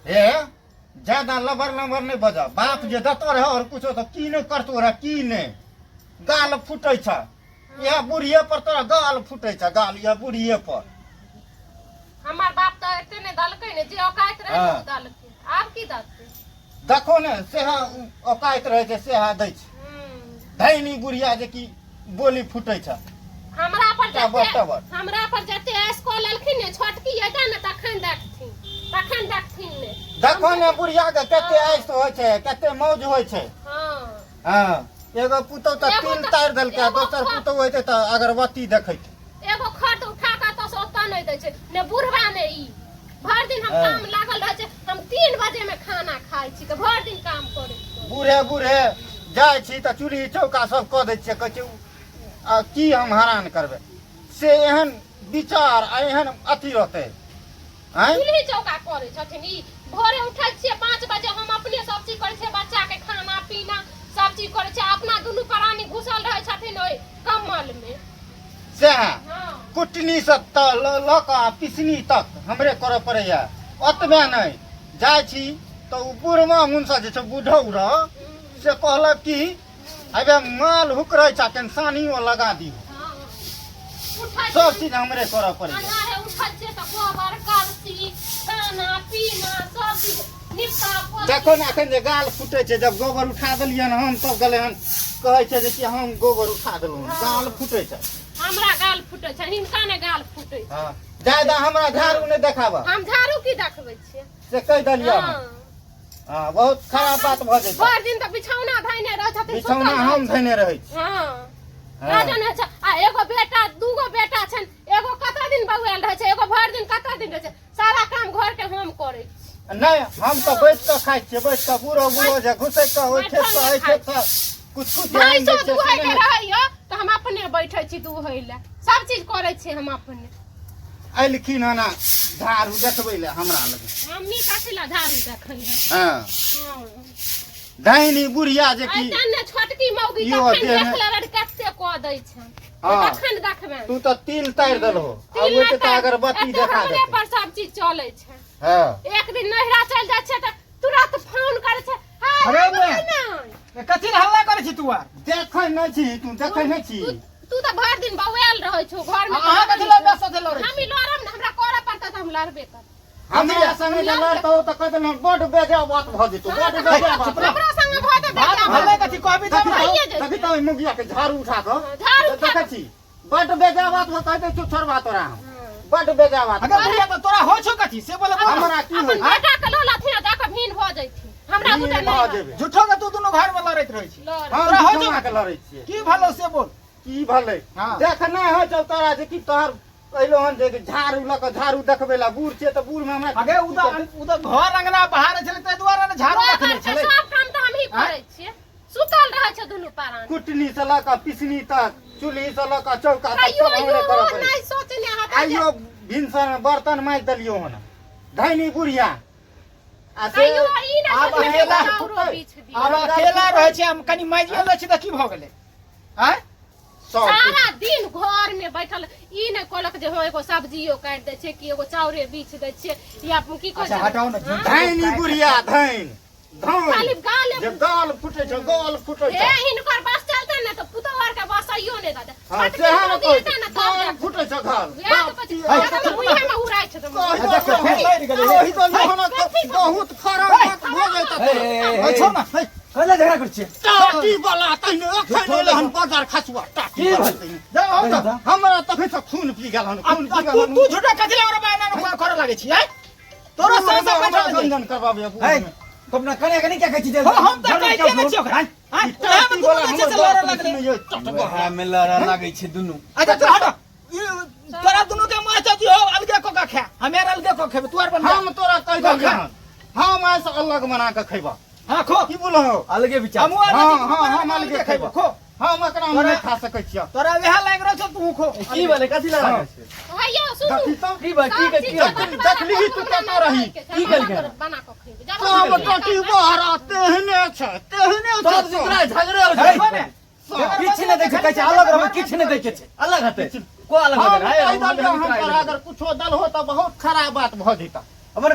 हे ज्यादा लबर लबर नहि बजऽ बाप जे दतो रहे और कुछो तऽ की नहि करतो रहे की नहि गाल फूटै छ इएह बूढ़िए पर तोरा गाल फूटै छ गाल इएह बूढ़िए पर हमर बाप तऽ एते नहि दलकै ने जे औकात रहै ने ओ दलकै आब की दलकै देखो ने सेहा औकात रहै छै सेहा दै छै धैनी बुढ़िया जे कि बोली फूटै छ हमरा पर टबर, जते टबर। हमरा पर जते ऐश कऽ लेलखिन ने छोटकी एतै ने तखन देखथिन तखन देखथिन ने देखो ने बुढ़िया के कते ऐश होइ छै कते मौज होइ छै हँ हँ एगो पुतहु तऽ एगो तिल तऽ- तारि देलकै एगो दोसर ख- पुतहु होइतै तऽ अगरबत्ती देखैत एगो खट उठा कऽ एतऽ से ओतऽ नहि दै छै ने बुढ़वा ने ई भरि दिन हम हँ। काम लागल रहै छै हम 3 बजे मे खाना खाइ छी तऽ भरि दिन काम करै छी बूढ़े बूढ़े जाइ छी तऽ चूल्ही चौका सब कऽ दै छियै कहै छै आ की हम हरान करबै से एहन विचार आ एहन अथी रहतै आँय चूल्ही चौका करै छथिन ई भोरे उठै छियै 5 बजे हम अपने सब चीज करै छियै बच्चा के खाना पीना सब चीज करै छियै अपना दुनू प्राणी घुसल रहै छथिन ओहि कम्बल मे सएह हँ कुटनी से तऽ लऽ लऽ कऽ आ पिसनी तक हमरे करऽ पड़ैया ओतबे नहि जाइ छी तऽ ओ बुढ़वा मुनसा जे छै बुढ़ौ रह से कहलक कि अबे माल हुकरै छ कनि सानियो लगा दिहो हँ उठै सब चीज हमरे करऽ पड़ैया अन्हारे उठै छियै तऽ गोबर करसी खाना पीना सब चीज निपटा पोती देखो ने एखन जे गाल फूटै छै जब गोबर उठा देलियै हन हम तब गेलै हन कहै छै जे कि हम गोबर उठा देलहुँ हन। गाल फूटै छै हमरा गाल फूटै छै हिनका ने गाल फूटै छै हँ जादा हमरा झाड़ू नहि देखाबऽ हम झाड़ू की देखबै छियै से कहि देलियै हँ हन। हँ बहुत खराब बात भऽ जेतै भरि दिन तऽ बिछौना धैने रहै छथिन बिछौना सुतल हम रहै धैने रहै छी हँ हँ। राजन होइ छै आ एगो बेटा दूगो बेटा छनि एगो कतऽ दिन बौआयल रहै छै एगो भरि दिन कतऽ दिन रहै छै सारा काम घर के हम करै छी नहि हम तऽ बैठ कऽ खाइ छियै बैठ कऽ बूढ़ो बूढ़ो जे घुसै कऽ ओहि खेत से एहि खेत से कुछ कुछ जे आनि भैंसो दै छियै से दुहै के नहि। रहैया तऽ हम अपने बैठै छी दुहै लए सब चीज करै छी हम अपने अयलखिन हन आ झाड़ू देखबै लए हमरा लग मम्मी कथी लए झाड़ू देखै है हँ हँ डाइनी बुढ़िया जे कि अइतन ने छोटकी मौगी इहो तखन देह मे- देख लेबै कते कऽ दै छै हँ। तखन देखबै तू तऽ तिल तारि देलहो आ तिल ओहि तऽ नहि अगरबत्ती एते देखा हमरे देतै पर सब चीज चलै छै हँ एक दिन नैहरा चलि जाइ छै तऽ तुरंत फोन करै छै हाय अरे हाय, बे। नहि। ए, कथी लए हल्ला करै छी तू आर देखै नहि छी तू देखै नहि छी तू तऽ भरि दिन बौआयल रहै छौ घर में अहाँ कथी लए व्यस्त से लड़ै हम छी ही लड़ब ने हमरा करऽ पड़तै तऽ हम लड़बे करब हमरा संगे जे लड़तौ तऽ कहि देलहुँ बड्ड बेजा बात भऽ जेतौ बड्ड बेजा बात हमरा संगे भऽ जेतै बात बेजा भेलै कथी कहबी तब ने भइए जेतै। देखी तऽ ओहि मुगिया के झाड़ू उठा कऽ झाड़ू उठा देखै छी बड्ड बेजा बात भऽ कहि दै छियौ छोड़बा तोरा हम बड्ड बेजा बात अगर बुढ़िया तऽ तोरा होइ छौ कथी से बोले बोल हमरा की अपन होइ बेटा के लऽ लथिन आ जाकऽ भीन भऽ जैथिन हमरा भीन बुते भऽ नहि जेबै। झूठो के तू दुनू घर में लड़ैत रहै छी लड़ हम तोरा होइ छौ झूठो के लड़ै छियै की भेलौ से बोल की भेलै हाँ। देख नहि होइ छौ तोरा जे कि तोहर अयलो हन जे कि झाड़ू लऽ कऽ झाड़ू देखबै लए बूढ़ छियै तऽ बूढ़ मे हमरा अगे उ तऽ उ तऽ घर अंगना बाहर छलै ताहि दुआरे ने झाड़ू घर रखने के छलै सब काम तऽ हमही करै छियै सुतल रहै छै दुनू प्राणी कुटनी से लऽ कऽ पिसनी तक चूल्ही से लऽ कऽ चौका तक कहियो सब हमरे इहो करऽ पड़ै नहि सोचने हत जे आइयो भिनसर मे बर्तन माजि देलियौ हन धैनी बुढ़िया आ से कहियो ई नहि आब सोचने अकेला जे चाउरो बीछ दी आब अकेला रहै छै हम कनि माजिए लै छी तऽ की भऽ गेलै आँय सब सारा दिन घर में बैठल ई नहि कहलक जे हँ एगो सब्जियो काटि दै छियै कि एगो चाउरे बीछ दै छियै या की कहै अच्छा छै हटाउ ने हाँ? धैनी बुढ़िया धैन धैन खाली गाले जे गाल फुटे छौ गाल फुटे हे छौ हिनकर बस चलते ने तऽ पुतोह आर के बसैयो नहि देतै हाँ छोटकी सेहे ने मौगी कहै हेतै छी ने तब गाल देखबै। फुटे छौ गाल वएह तऽ बाप कहै छी, की वएह तऽ मुँहे मे उड़ाइ छै तऽ कहियो देखो, फेर लड़ि गेलै। कहि देलियौ हन तऽ बहुत खराब बात भऽ जेतै हे, हे, छोड़ ने हे, कथी झगड़ा करै छियै टाटी वाला तहिने एखन एलै हन बाजार खसुआ टाटी की वाला भेल? तहिने। जाउ हम तऽ हमरा तखन से खून पी गेल हन आ- खून आ पी गेल तू हन तू झूठा कथी लए ओकरा बयाना करऽ लागै छी आँय तोरा बूढ़ सास मे हमरा बैठल छै गंजन करबाबैया बूढ़ हे मे। तो अपना कने कने क्या कहै छी जे हँ, हम तऽ कहिते नहि छियै ओकरा आँय ई ओएह मे टाटी दुनू वाला जे छै हमर से लड़ऽ दाँत लगलै मे ये चटबा। वएह मे लड़ऽ लागै छै दुनू अच्छा चल हट ई तोरा दुनू के माछ जी हो अलगे कऽ के खा हमे आर अलगे कऽ खेबै तू आर बन हम तोरा कहि देलियै हन हम आइ से अलग बना कऽ खैबा हां खो की बोलहो अलगे विचार हमहूँ आर हाँ, नहि हाँ, हम अलगे खैबो। खो हम एकरा हम नहि खा सकै छियै तोरा वएह लागि रहल छौ तू खो की भेलै कथी लड़ा हाँ। छै हैया सुनू देखी तऽ की भाई की सब चीज की के बंटवारा देखली तू कऽ कऽ कतऽ रही? के छै, की हम केलकै? बना कऽ खैबै जब सब हम टटी बहरा तेहने छै तेहने तोरा छै तऽ तोरा झगड़े होइ हे, छै खो ने किछु नहि दै छै कहै छै अलग रहबै किछु नहि दै के छै अलग हेतै को अलग हम हेतै कहि देलियै हम तोरा अगर कुछो दलहो तऽ बहुत खराब बात भऽ जेतै अपन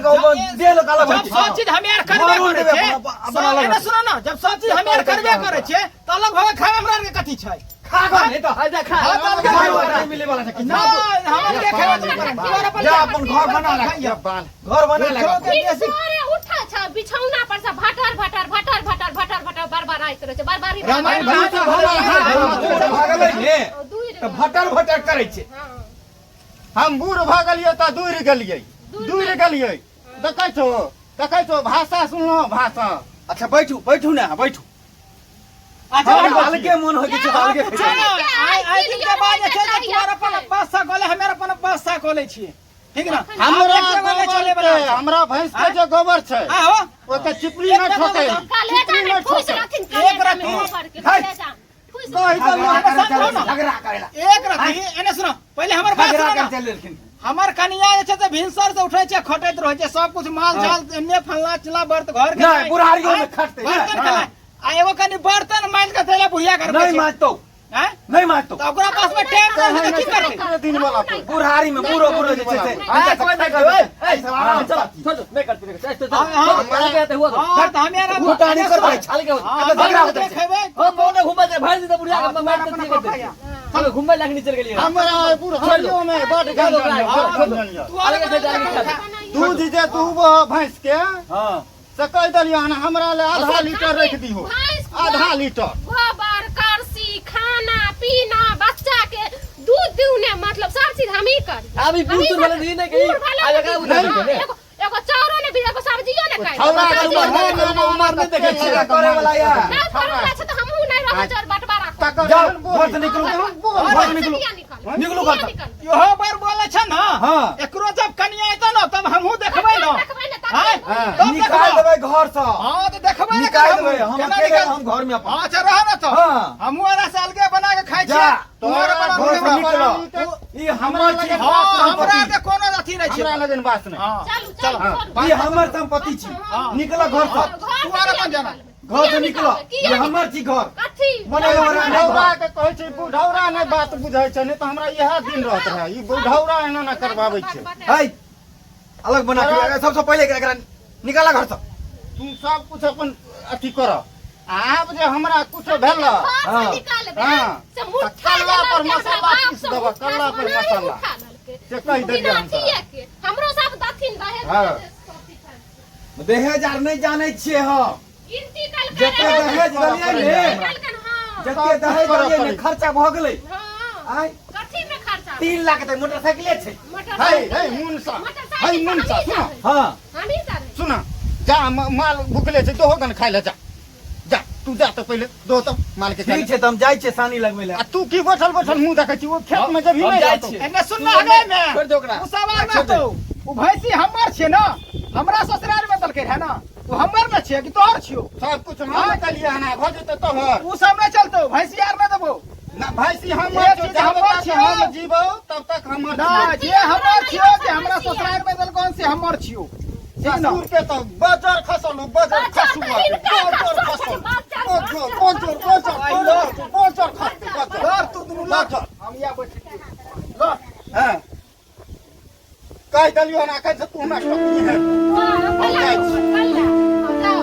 देह लोक अलग जब होइ छै। सब चीज हमे आर करबे घरो करै देबै, छियै, अपन अलग एने सुनो ना, जब सब चीज हमे आर करबे करै छियै तऽ अलग भऽ के खाय हमरा आर के कथी छै? खा कऽ नहि तऽ आ जा खा। हाँ, तऽ अलगे घरो खाय। नहि मिले वाला छै किछु। नहि, हम अलगे खेबै तऽ करब। तू आर अपन जा अपन घर बना ले। खाइए। बाल घर बना ले। झूठो के बेसी भोरे उठै छै बिछौना पर से भटर भटर भटर भटर भटर भटर बड़बड़ाइत रहै छै, बड़बड़ी। रामायण बड़बड़ी। बूढ़ भऽ गेलै ने दूर तऽ भटर भटर करै छै। हँ। हम बूढ़ भऽ गेलियै तऽ दूर गेलियै, दूर गेलियै। देखै छौ, देखै छौ, भाषा सुनलहुँ भाषा। अच्छा बैठू, बैठू ने, अहाँ बैठू। अच्छा, हमरा अलगे मोन होइ के छै तऽ अलगे पूछो ने, आइ आइ दिन के बाद जे छै जे तू आर अपन बादशाह कऽ ले, हमे आर अपन बादशाह कऽ लै छियै, ठीक ना? हमरा एक जगह नहि चले वाला गोबर छै। के, हमरा भैंस के जे गोबर छै आहो ओते चिपरी नहि ठोकै, कलेजा चिपरी मे नहि ठूस ठोकै। रहथिन, एक कलेजा मे रत्ती। गोबर के है। कलेजा ठूस। कहि देलहुँ। झगड़ा करे चले, झगड़ा करेला। एक रत्ती एने सुनो, पहिले हमर बात झगड़ा सुनो कर ना। चलि लेलखिन। हमर कनिया जे छै से भिनसर से उठै छै, खटैत रहै छै सब कुछ, माल जाल एन्ने फल्ला चिल्ला बर्त घर के नहि, नहि। बुढ़ारियो मे खटतै, नहि। बर्तन खेलाय। आ एगो कनि बर्तन माइल के थैला बुढ़िया घर नहि माजतौ। हैं? नहि माजतौ। तऽ ओकरा पास में टाइम नहि छै तऽ की करतै? एतने दिन वाला पर। बुढ़ारी में बूढ़ो बूढ़ो जे छै से आ कोई नहीं करते। ए आराम चल छोड़ दो, नहीं करते, नहीं करते। चल हाँ, हाँ। चल, अलगे आते हुआ तो। हाँ, तऽ हमे आर फुटानी करबै। अलगे होते। हाँ, झगड़ा होतै। अलगे खेबै। हम कौन घुमे जाए भाई तो बुढ़िया के मार अपना के अपना खाइया। चलो घुमे लाग नहीं चल गेलिए। हमरा बुढ़ारियो में बड गंजन यऽ, बड गंजन यऽ। तू आर अलगे अपना से जाके खा। खा। दूध जे दूबो भैंस के हँ से कहि देलियै हन, हमरा ले आधा लीटर राखि दिहो, भैंस आधा लीटर। गोबर करसी खाना पीना बच्चा के दूध दूने मतलब सब चीज हमही करी। अभी बूढ़ सूढ़ वाला नहीं कही। बूढ़ वाला आ जगह उधर हाँ, नहीं ने। एगो एगो चाउरो ने भी, एगो सब्जियो ने खाइ। छौड़ा के उमर उमर नहीं, उमर नहीं देखै छियै। करे वाला या। नहीं करे वाला छै तऽ हमहूँ नहि रहबै चोर बंटवारा कऽ। तकर जाओ, एहन बोली। घर से निकलू। एहन बोली। घर से निकलू। किया निकलबै? निकलू घर से। किया निकलबै? इहो बार बोले छै ना। हाँ। एकरो जब कनिया एतौ ना तब हमहूँ देखबै ना। देखबै ने तखन। हाँ, हाँ। तब निकाल देखबै। देबै घर से। हाँ, तऽ देखबै ने। निकाल हमहूँ। देबै हम केना अकेले, निकाल? हम घर में अपन। हाँ, अच्छा रह ना तो। हाँ। हमहूँ आर से अलगे बना के खाइ जा। छियै। तू आर बना घर के से खा। निकलो। ई हमर छी। हाँ, हमरा आर के कोनो अथी नहि छै। हमरा लगन बात नहि। हाँ। चलू चलू, हाँ। छोड़ू। ई हमर संपत्ति छी। हाँ। निकल घर से। घर तू आर अपन जाना। घर से निकलो। किया ई हमर छी घर। कथी? बने वाला नहि। बुढ़ौरा के कहै छै, बुढ़ौरा नहि बात बुझै छै, नहि तऽ हमरा इएह दिन रहत रहए। ई बुढ़ौरा एना ना करबाबै छै। है अलग बना के सबसे पहिले एकरा निकाला घर से। तू सब कुछ अपन अथी कर, आब जे हमरा कुछ भेल घर से हाँ। निकालबै, हाँ। से मुट्ठा तऽ कल्ला जे पर ललकै, हमरा मसाला बाप पीस से देबऽ, मुट्ठा कल्ला पर ओनाही मसाला। उठा लेलकै। से कहि देलियै बिना हम तोरा। अथिये के। हमरो सब दथिन दहेज हाँ। में सब चीज खाइ। दहेज आर नहि जानै छियै हम। गिनती कलकै जते रहै। दहेज देलियै ने, कलकन, हाँ। जते दहेज देलियै ने, खर्चा भऽ गेलै। हाँ। आय कथी में खर्चा? 3 लाख तऽ मोटरसाइकिले छै। है मोटरसाइकिल। है मुनसा, है मोटरसाइकिल मुनसा, हमही सुन। चढ़ै। हाँ। हमही चढ़ै। सुन, जा माल भुखले छै, दोहो गन खाइ ले जा, जा तू जा तऽ पहिले दो तऽ माल के खाइ ठीक ले। छै तऽ हम जाइ छियै सानी लगबै लए। आ तू की बैठल बैठल मुँह देखै छी? ओ खेत में जबही हम नहि जाइ रहतौ। छियै। एने सुन ना हगे में। छोड़ दे ओकरा। उ सवाल ना तो। उ भैंसी हमर छियै ना। हमरा ससुराल में देलकै रहे ना। उ हमर न छियै कि तोहर छियौ? सब कुछ हम कलियै हन, भऽ जेतै तोहर। उ सब नहि चलतौ, भैंसी आर नहि देबौ। ना भैंसी हमर जे छौ, चीज जाबे हमर तक छियौ। हम जीबौ तब तक हमर ना, छियौ। जे हमर छियौ, जे हमरा ससुराल में देलकौ से हमर छियौ। ठीक ना? ससुर के तऽ बजर खसल, बजर बजर खसु, तऽ हिनका बजर खसल खसल, छै, बजर, बजर बजर बजर बजर बजर खसतै, बजर। लड़ तू दुनू लड़। बजर। हम या बैठे छियौ। लड़। हँ, कहि देलियौ हन एखन से तू हमरा टोकनी है। हाँ, कल्ला, जाइ छी। कल्ला। हाँ, जाओ।